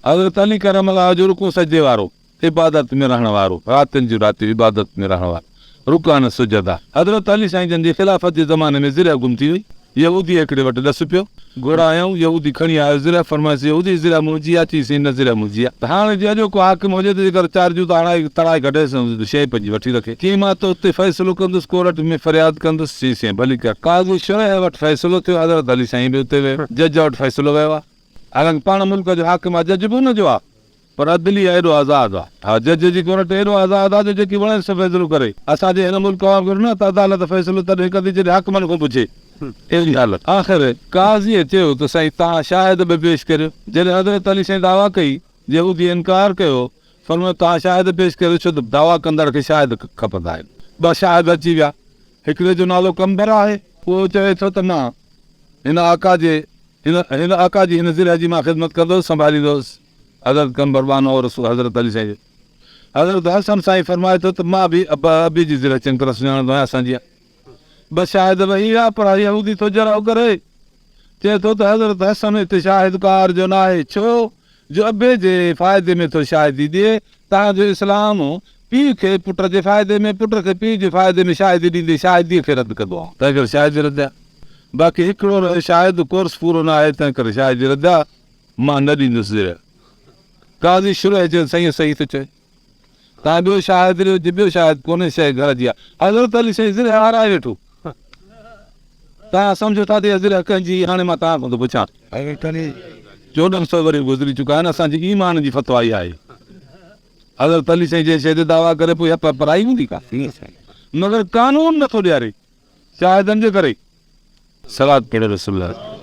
حضرت علي ڪرم الله جو رڪوع سجدي وارو، عبادت ۾ رهڻ وارو، راتين جون راتيون عبادت ۾ رهڻ وارو، رڪعا سجدا. حضرت علي سائين جن جي خلافت جي زماني ۾ زرهه گم ٿي وئي. يهوديء هڪڙي وٽ ڏس پيو. گهرايائون، يهودي کڻي آيو زرهه، فرمايس يهودي زرهه منهنجي آ، چيس نه زرهه منهنجي آ. ته هاڻي جي اڄوڪو حاڪم هجي ته جيڪر چار جوتا هڻائي تڙائي ڪڍيس ۽ شيء پنهنجي وٺي رکي. چيائين مان تو تي فيصلو ڪندس، ڪورٽ ۾ فرياد ڪندس. چيس ڀلي ڪر. قاضي شريح وٽ فيصلو ٿيو، حضرت علي سائين به اتي ويو. جج وٽ فيصلو ويو آ. حالانڪ پاڻ ملڪ جو حاڪم آ، جج به ان جو آ، پر عدليه ايڏو آزاد آ. ها جج جي ڪورٽ ايڏو آزاد آ جو جيڪي وڻيس سو فيصلو ڪري. اسان جي هن ملڪ وانگر نه ته عدالت فيصلو تڏهن ڪندي جڏهن حاڪمن کان پڇي. اهڙي حالت. آخر قاضيء چيو ته سائين توهان شاهد به پيش ڪريو. جڏهن حضرت علي سائين دعويٰ ڪئي، يهوديء انڪار ڪيو، فرمايو توهان شاهد پيش ڪريو ڇو ته دعويٰ ڪندڙ کي شاهد کپندا آهن. ٻه شاهد اچي ويا. هڪڙي جو نالو قنبر آهي. اهو چوي ٿو ته نه هن آقا جي هن هن آقا جي هن زرهه جي مان خدمت ڪندو هوس، سنڀاليندو هوس. حضرت قنبر ٻانهو رسول حضرت علي سائين جو. حضرت حسن سائين فرمائي ٿو ته مان به ابا ابي جي زرهه چڱي طرح سڃاڻندو آهيان، اسان جي آهي. ٻه شاهد وهي ويا، پر يهودي ٿو جرح ڪري، چئي ٿو ته حضرت حسن هتي شاهد ڪار جو ناهي، ڇو جو ابي جي فائدي ۾ ٿو شاهدي ڏئي، تان جو اسلام پيء کي پٽ جي فائدي ۾، پٽ کي پيء جي فائدي ۾ شاهدي ڏيندي شاهديء کي رد ڪندو آهي. تنهن ڪري شاهدي رد آهي. باقي هڪڙو رهيو شاهد، ڪورس پورو نه آهي، تنهن ڪري شاهدي رد آهي، مان نه ڏيندس زرهه. قاضي شرح چيو، سائين صحيح ٿو چئي. تان ٻيو شاهد ڏيو، جي ٻيو شاهد ڪونهي شيء گهر جي آهي. حضرت علي سائين زرهه هارائي ويٺو. توهان سمجهو ٿا ته اها زرهه ڪنهن جي هئي؟ هاڻي مان توهان کان ٿو پڇان. 1400 ورهيه گذري چڪا آهن، اسان جي ايمان جي فتويٰ اها آهي. حضرت علي سائين جنهن شيء تي دعويٰ ڪري پوء اها پرائي هوندي ڪا؟ مگر قانون نٿو ڏياري شاهدن جي ڪري. صلوات پڙهو رسول الله.